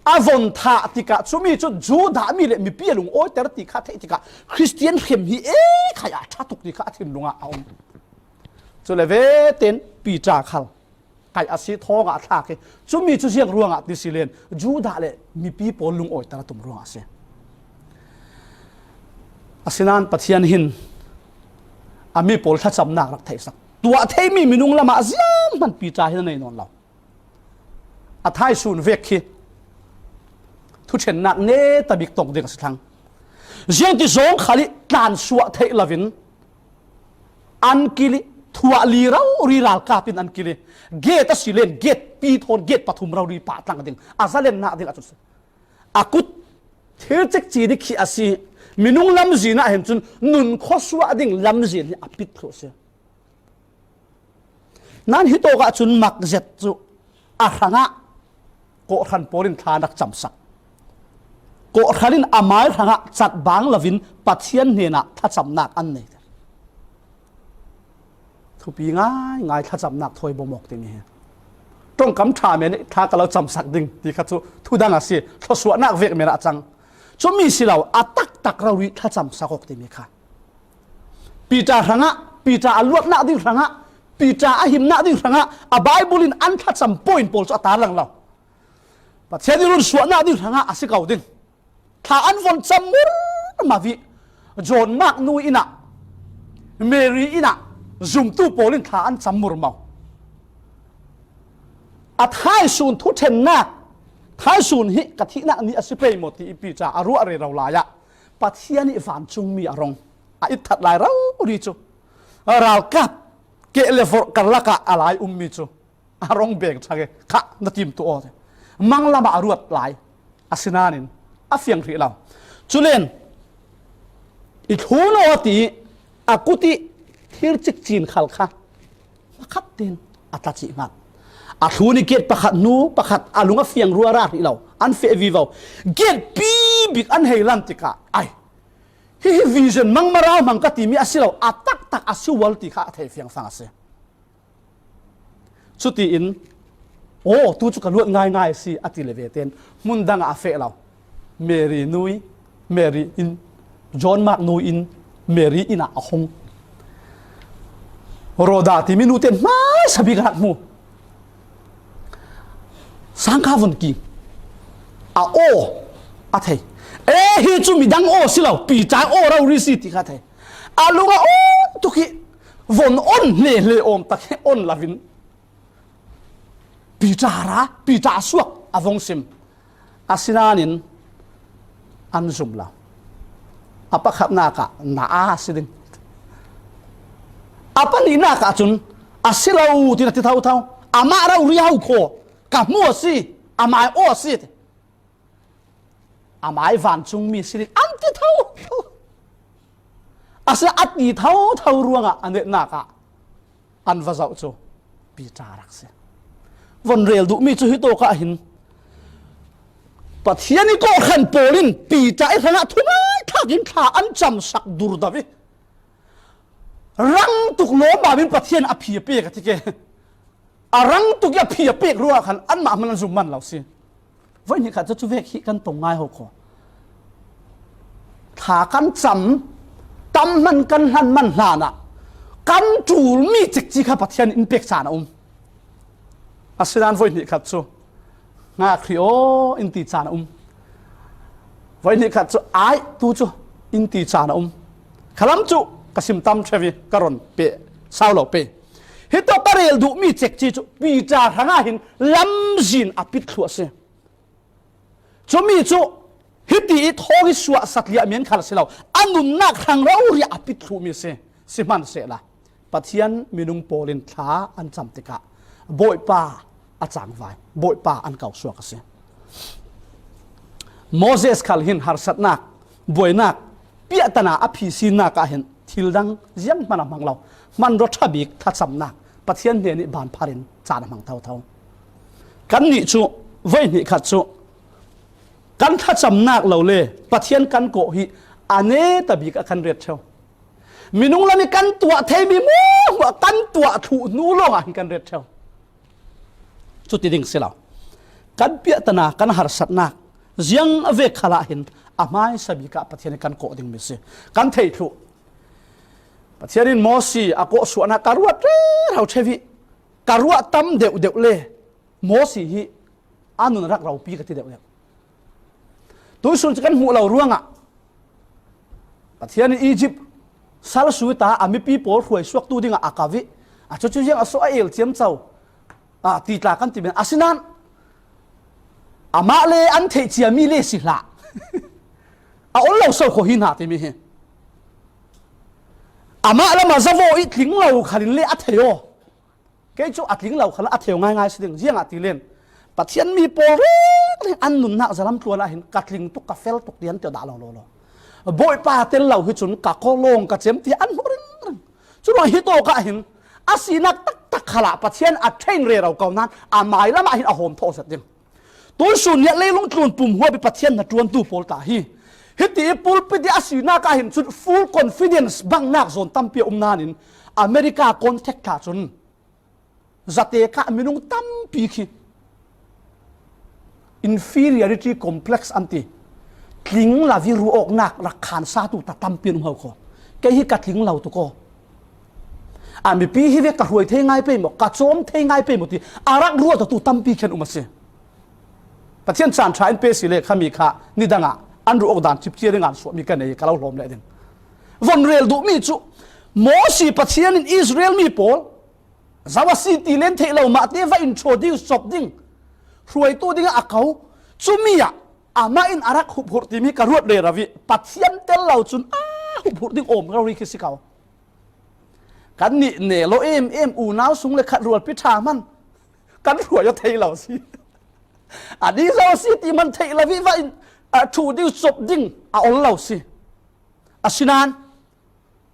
a von thah tikah cumi cu Judah mi le mipi a lungawiter ti kha theih tikah Khristian hrem hi e khai ah ṭha tuk ti kha a thinlung ah a um. Cule vetein Piter khal kaih a si, thawngah a thlak hi. Cumi cu ziang ruangah ti si len Judah le mipi pawl lungawiter a tum ruangah a si. Asinain Pathian hin a mi pawl thlacamnak rak theihsak. Tuah theimi minung lamah zianghman Piter hin a nei nawn lo. A thaisun vek khi thuṭhennak netabik tong ding a si thlang. Ziangti zawng khal ih tlansuah theih loin an kil ih thuahli rori ralkap in an kil ih gate a si len gate pi thawn gate pathum rori pah tlang ding a zalennak ding a cun si. A kut thil cikci dik khi a si. Minung lamzin ah hin cun nun khuasuah ding lamzin hi a pit thluh a si. Nan hitawk ah cun mak zet cu a hrangah kawhhran pawl in thla an rak camsak. Kawhhran in amai hrangah catbang loin Pathian hnenah thlacamnak an nei. Thupi ngaingai thlacamnak thawi bawm awk timi hi. Ṭongkam ṭha men ih thla ka lo camsak ding ti kha cu thudang a si, thluasuahnak vek men ah a cang. Cumi si lo, a taktak rori thlacamsak awk timi kha. Piter hrangah, Piter a luatnak ding hrangah, Piter a himnak ding hrangah a Baibal in an thlacam point pawl cu a tarlang lo. Pathian ih runsuahnak ding hrangah a si ko ding. Thla an von cam murmah ih John Mark nu innah, Mary innah zumtu pawl in thla an cam murmah. A thaisun thuṭhennak, thaisun hi ka thihnak ni a si pei maw ti ih Piter a ruah rero lai ah Pathian ih vancungmi a rong a itthat lai rori cu ralkap keh le vorh karlak ah a lai ummi cu a rong beng ṭhak ih khah na timtuah aw. mang lamah a ruat lai. Asinanin a fiang hrih lo. Culen i thlun aw ti a kut i thir cik cin khal kha pakhat ten a tla cih ngat. A thlun i gate pakhat, hnu pakhat, a lung a fiang ruara hrih lo, an feh vivo. Gate pi bik an hei lan tikah, ai, hi hi vision mang marau hmang ka timi a si lo, a taktak a si ual ti kha a thei fiangfang a si. Cutiin, aw, tu cu ka luat ngaingai a si, a ti le ve ten hmun dangah a feh lo. Mary nui, Mary in, John Mark nui in, Mary inn ah a hung. Rhoda timi nu ten hmaisa bik a rak hmu. Sangkha vun ki a aw a thei. E, hi cu midang aw si lo, Peter aw rori si ti kha thei. A lung a aw tuk hi, von on hlehle awm tak hi on lovin Peter a ra, Peter a suak a vong sim. Asinanin an zum lo. A pakhatnak ah na a si ding. A pahnihnak ah cun a si lo tin a ti thotho. Amah rori ho khaw ka hmu a si, amah aw a si ti. Amah vancungmi si ding an ti thotho. Asinain a ti thotho ruangah a netnak ah an va zoh cu Peter rak si. Von rel duhmi cu hi tawk ah hin Pathian i kawhhran pawl in Peter i hrangah thungai thlak in thla an camsak durdo i rang tuk lawmam in Pathian a phi a pek a ti ke. A rang tuk i a phi a pek ruangah khan anmah hman an zum man lo si. Voi hnih khat cu cuvek hi kan tong ngai ho kho. Thla kan cam, tam hman kan hlan man hlanah kan ṭulmi cekci kha Pathian in pek caan a um. Asinain voi hnih khat cu ngak hrih aw in ti caan a um. Voi hnih khat cu ai tu cu in ti caan a um. Khalam cu ka sim tam ṭheu i ka ron peh sau lo pe. Hi tawk ka rel duhmi cekci cu Peter hrangah hin lamzin a pit thluah a si. Cumi cu hiti i thawng i suah satliah men khal a si lo, a nunnak hrang rori a pit thluhmi a si. Sihmanhsehla Pathian minung pawl in thla an cam tikah Bawipa a cangvai, Bawipa an kausuak a si. Moses khal hin harsatnak, buainak, piahtana a phi sinak ah hin thil dang zianghman a hmang lo, hmanraw ṭha bik thlacamnak Pathian hnenih banphar in caan a hmang thotho. Kannih cu voi hnih khat cu kan thlacamnak lo le Pathian kan kawh hi a neta bik ah kan ret ṭheu. Minung lam i kan tuah theimi hmuahhmuah kan tuah thluh hnu lawngah hin kan ret ṭheu. Cuti ding si lo. Kan piahtana, kan harsatnak ziang a vek khalah hin a hmaisa bik ah Pathian in kan kawh dingmi si. Kan thei thluh. Pathian in Mosi a kawhsuahnak ka ruat rero ṭheu i ka ruah tam deuhdeuh le Mosi hi a nun a rak ropi ka ti deuhdeuh. Tuisun cu kan hmuh lo ruangah Pathian in Egypt sal sui ta a mipi pawl hruai suaktu dingah a kau i a cucu ziang a so a el ciamco, a ti tla kan ti men. Asinain amah le an theih ciami le si hlah. A ol lo so kho hi hna timi hi. Amah lam a zavo i tling lo khalin le a thei aw. Kei cu a tling lo khalah a theu ngaingai si ding. Ziangahtile Pathian mi pawl rengreng an nunnak zalam tluan ah hin ka tling tuk, ka fel tuk ti an ti dah lo lo lo. Bawipa tel lo hi cun ka kawlawng ka cem ti an hmuh ringring. Curuang hi tawk ah hin a sinak taktak khalah Pathian a ṭhen rero ko nain a mailam ah hin a hawm thawh zet ding. Tuisun nih leilung tlun pum huap i Pathian hnaṭuantu pawl ta hi. Hiti i pulpit i a sinak ah hin cun full confidence bangnak zawn tampi a um nain America contact ah cun zatek ah minung tampi khi inferiority complex an ti. Tling lo i ruahawknak rak khansatu ta tampi an um ho kho. Kei hi ka tling lo tuk aw. A mipi hi ve ka hruai thei ngai pei maw, ka cawm thei ngai pei maw ti a rak ruahtu tampi khin um a si. Pathian caan ṭha in pe si le khami kha nidangah an ruahawk dan cipcia ding an suahmi ka nei ka lo hlawm leh ding. Von rel duhmi cu Mosi Pathian in Israel mi pawl zo a si ti len theih lo mahte va introduce cop ding, hruaitu dingah a ko. Cumi ah amah in a rak huphurh timi ka ruat rero i Pathian tel lo cun a huphurh ding awm rori khi si ko. Kannih nel aw em em, unau sung le khat rualpi ṭha hman kan hruai aw thei lo si. A ding zo si ti man theih lo viva in a thu ding, cop ding a ol lo si. Asinan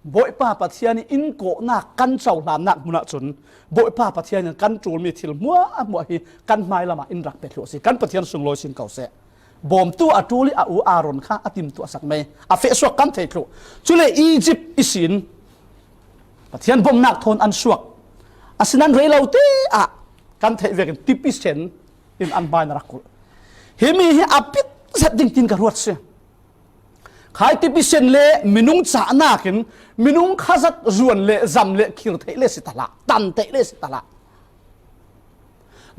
Bawipa Pathian in kawhnak kan cohlannak hmun ahcun Bawipa Pathian in kan ṭulmi thil hmuahhmuah hi kan hmailam ah in rak pe thluh a si. Kan Pathian sunglawi sin ko seh. Bawmtu a ṭul i a u Aaron kha a timtuahsak mai, a fehsuak kan thei thluh. Cule Egypt ihsin Pathian bomnak thawn an suak. Asinan rei lo te ah kan theih vekin tipi sen in an hmai na rak kulh. Himi hi a pit zet ding tin ka ruat si. Khai tipi sen le minung cahnak in minung khazat zuan le zam le khir theih le si ta hlah, tan theih le si ta hlah.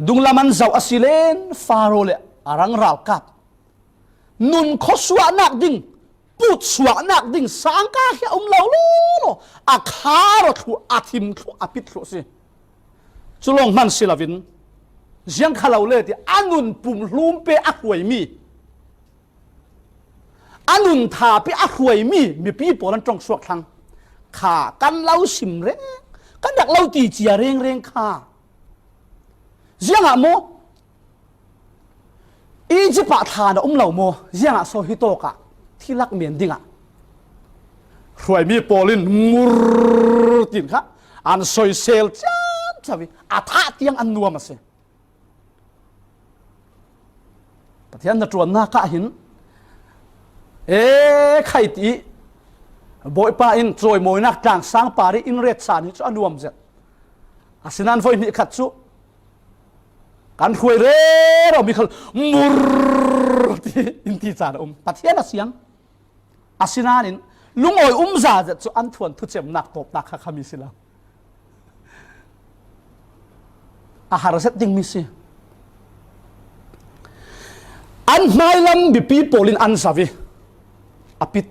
Dunglam an zoh a si len Faro le a rang ralkap nun khuasuahnak ding, putsuahnak ding sangka khi a um lo lo lo, a khar aw thluh, a thim thluh, a pit thluh si. Cu lawng hman si loin ziang kha lo le ti a nun pum hlum pe a hruaimi, a nun tha pe a hruaimi mipi pawl an ṭong suak thlang kha kan lo sim reng, kan rak lo ti cia reng reng kha. Ziangah maw? Egypt ah thla na um lo maw? Ziangah so hi tawkah thilak men dingah hruaimi pawl in mur tin kha an soisel ciamco i a thah tiang an nuam a si. Pathian na ṭuannak ah hin e khai ti Bawipa in cawimawinak tlang sang par i in ret san hi cu a nuam zet. Asinan voi hnih khat cu kan hruai rero mi khal mur ti in ti caan a um. Pathian a siang. Asinain lungawi um za zet cu an thuanthu cemnak tawpnak kha khami si lo. A har zet dingmi si. An hmailam mipi pawl in an zau i a pit.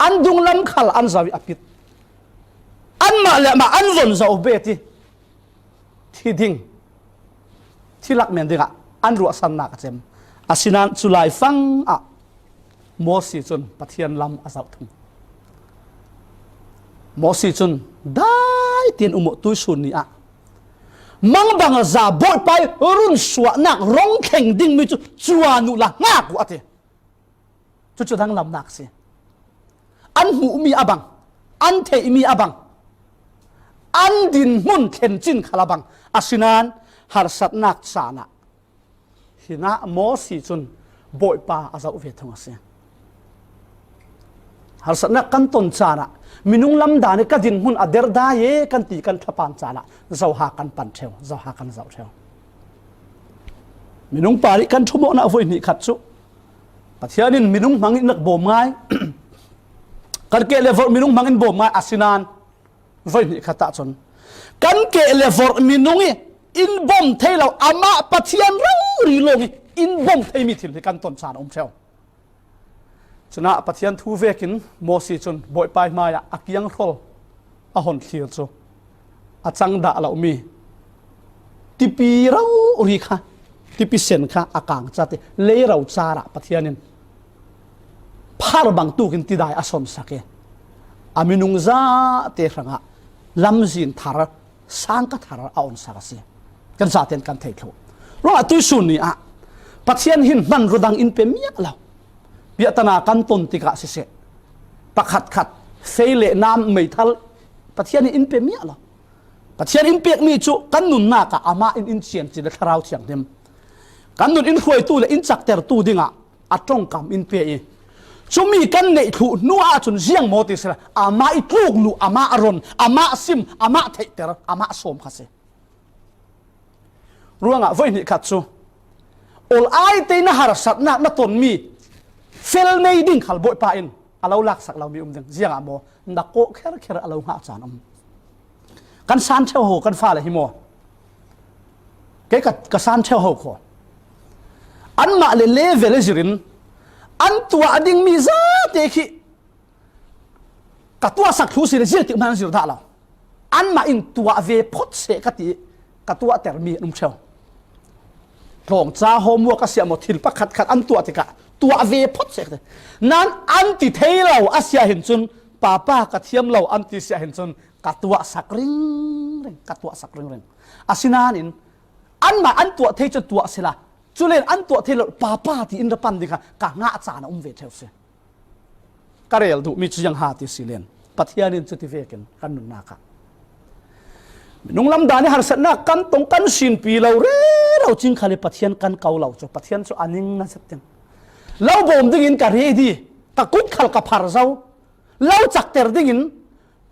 An dunglam khal an zau i a pit. Anmah le mah an von zau bet i thi ding, thi lak men dingah an ruahsannak a cem. Asinain cu laifang ah Mosi cun Pathian lam a zoh thung. Mosi cun, dai tiin um uh, tuisun ni ah mangbang a za Bawipa i runsuahnak rong thleng dingmi cu cuan uh la ngak uh, a ti. Cucu danglamnak a si. An hmuhmi a bang, an theihmi a bang, an dinhmun thlencin khal a bang. Asinain harsatnak caan ah hinah Mosi cun Bawipa a zoh ve thung a si. Harsatnak kan ton caan ah minung lamdan i ka dinhmun a derdai e kan ti kan thlapan caan ah zoha kan pan ṭheu, zoha kan zoh ṭheu. Minung par i kan ṭhumawhnak voi hnih khat cu Pathian in minung hmang in rak bawm ngai. Kan keh le vorh minung hmang in bawm ngai, asinain voi hnih khat ah cun kan keh le vorh minung i in bawm thei lo, amah Pathian rori lawng i in bawm theimi thil hi kan ton caan a um ṭheu. Cunah Pathian thu vekin Mosi cun Bawipa hmaiah a kiang hrawl a hon thlir cu a cang dah lomi tipi rori kha, tipi sen kha a kang ca ti leiro car ah Pathian in phar bang tukin tidai a sonsak i a minung zate hrangah lamzin thar, sangka thar a onsak a si. Kan zaten kan thei thluh. Ruangah tuisun ni ah Pathian hin hman rudang in pe miah lo. Biahtana kan ton tikah siseh, pakhatkhat fei le nam meithal Pathian in in pe miah lo. Pathian in pekmi cu kan nunnak ah amah in in cian cin le Thlarau Thianghlim kan nun in hruaitu le in caktertu dingah a ṭongkam in pe i, cumi kan neih thluh hnu ahcun ziang maw ti sila, amah i tluk luh, amah a ron, amah a sim, amah a theihter, amah a sawm kha si. Ruangah voi hnih khat cu ol ai te na harsatnak na tonmi fel nei ding khal Bawipa in a lo laksak lomi um ding. Ziangah maw? Na kawh kherkher a lo hngah caan um. Kan san ṭheo ho, kan fale hi maw? Kei ka, ka san ṭheo ho kho. Anmah le level i zirin an tuah dingmi zate khi ka tuahsak thlu si le zir tik hmanh an zir dah lo. Anmah in tuah ve phot seh ka ti, ka tuahtermi an um ṭheo. Tlawngca homework a siah maw, thil pakhat khat an tuah tikah tuah ve phot seh ka ti. Nan an ti thei lo a siah hin cun, papa ka thiam lo an ti siah hin cun ka tuahsak ringring, ka tuahsak ringring. Asinain anmah an tuah thei cun tuah sila, Culen an tuah thei lo, Papa ti in ra pan ding kha ka ngah caan a um ve theu si. Ka rel duh mi cu ziang ha ti si len, Pathian in cuti vekin kan nunnak ah minung lam dan i harsatnak kan tong kan sinpi lo rero cing khal i Pathian kan ko lo cu Pathian cu a ning na zet ding. Lo bawm dingin ka ready, ka kut khal ka phar zo. Lo cakter dingin,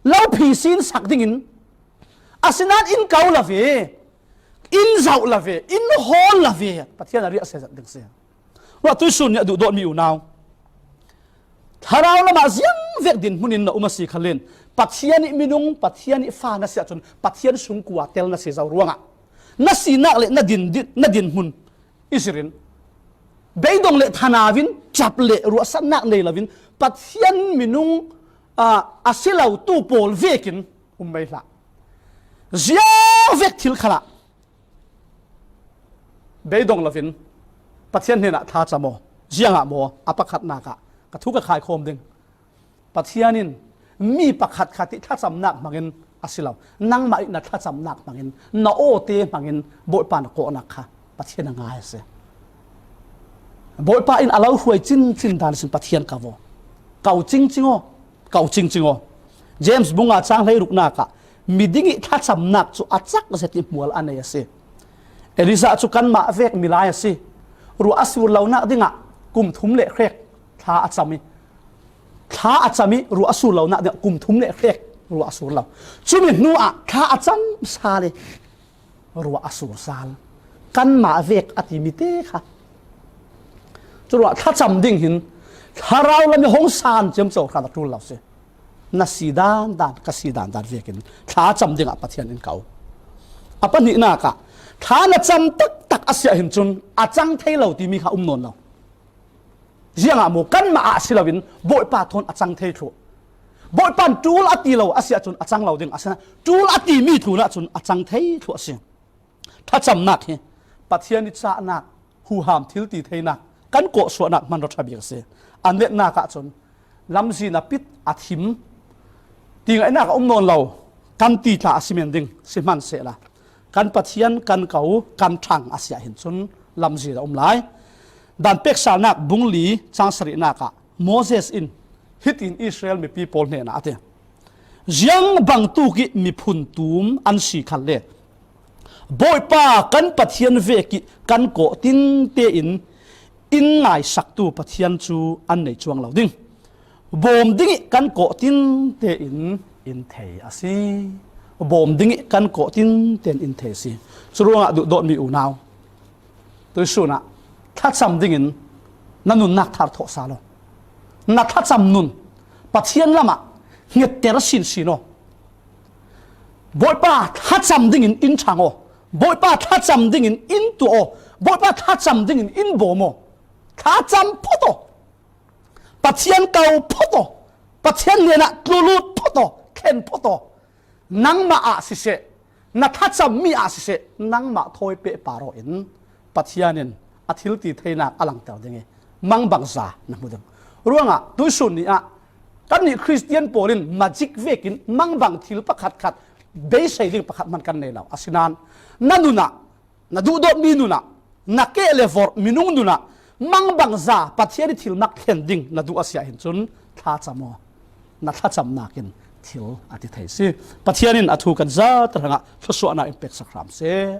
lo phi sin sak dingin, asinan in ko la ve, in zoh la ve, in hawl la ve, Pathian a riahsia zat ding si. Ruah tuisun nih a duhdawtmi unau, thlarau lamah ziang vek dinhmun in na um a si khalin, Pathian ih minung, Pathian ih fa na si ahcun Pathian sungkua tel na si zo ruangah na sinak le na din, din, na dinhmun i zirin beidong le thanau in cap le ruahsannak nei loin Pathian minung, aa, a si lotu pawl vekin um mei hlah. Ziang vek thil khalah beidong loin Pathian hnenah thlacam aw. Ziangah maw? A pakhatnak ah ka thu ka khaikhawm ding. Pathian in mi pakhat khat ih thlacamnak hmangin a si lo, nangmah ih na thlacamnak hmangin, na awte hmangin Bawipa na kawhnak kha Pathian a ngai a si. Bawipa in a lo hruai cincin dan sin Pathian ko aw. Ko cingcing aw, ko cingcing aw. James bunga cang hleiruknak ah miding ih thlacamnak cu a cak zet ih hmual a nei a si. Elijah cu kanmah vek milai a si. Ruah a sur lonak dingah kum thum le hrek thla a cam i, thla a cam i ruah a sur lonak dingah kum thum le hrek ruah a sur lo. Cumi hnu ah thla a cam sal i ruah a sur sal. Kanmah vek a timi te kha. Curuah thlacam ding hin thlarau lam i hong san ciamco hran a ṭul lo si. Na si dan dan, ka si dan dan vekin thla cam dingah Pathian in ko. A pahnihnak ah thla na cam taktak a si ah hin cun a cang thei lo timi kha um nawn lo. Ziangah maw? Kanmah ah si loin Bawipa thawn a cang thei thluh. Bawipa in ṭul a ti lo a si ahcun a cang lo ding a si. Ṭul a timi tlun ahcun a cang thei thluh a si. Thlacamnak hi Pathian ih cahnak, huham thil ti theinak, kan kawhsuahnak hmanraw ṭha bik a si. An letnak ahcun lamzin a pit a thim, ti ngaihnak a um nawn lo, kan ti tla a si men ding si hmansehla, kan Pathian kan ko, kan ṭhang a si ah hin cun lamzin a um lai. Dan peksalnak bung li cang sarihnak ah Moses in hitin Israel mipi pawl hnenah a ti, ziang bangtuk ih miphun tum an si khalle Bawipa kan Pathian vekih kan kawh tinte in in ngaisaktu Pathian cu an nei cuang lo ding. Bawm dingih kan kawh tinte in in thei a si. Bawm dingih kan kawh tinte in in thei a si. Curuangah duhdawtmi unau, tuisun ah thlacam dingin na nunnak thar thawh sal aw. Na thlacam nun Pathian lamah ngetter sinsin aw. Bawipa thlacam dingin in ṭhang aw. Bawipa thlacam dingin in tuah aw. Bawipa thlacam dingin in bawm aw. Thlacam phawt aw. Pathian ko phawt aw. Pathian hnenah tlulut phawt aw. Thlen phawt aw. Nangmah ah siseh, na thlacammi ah siseh, nangmah thawi pehpar aw in Pathian in a thil ti theinak a langter ding i mangbangza na hmu ding. Ruangah tuisun ni ah kannih Khristian pawl in magic vekin mangbang thil pakhatkhat beisei ding pakhat hman kan nei lo. Asinan na nunah, na duhdawtmi nunah, na keh le vorh minung nunah mangbangza Pathian ih thil mak thlen ding na duh a si ah hin cun thlacam aw. Na thlacamnak in thil a ti thei si. Pathian in a thu kan zate hrangah thluasuahnak in peksak hram seh.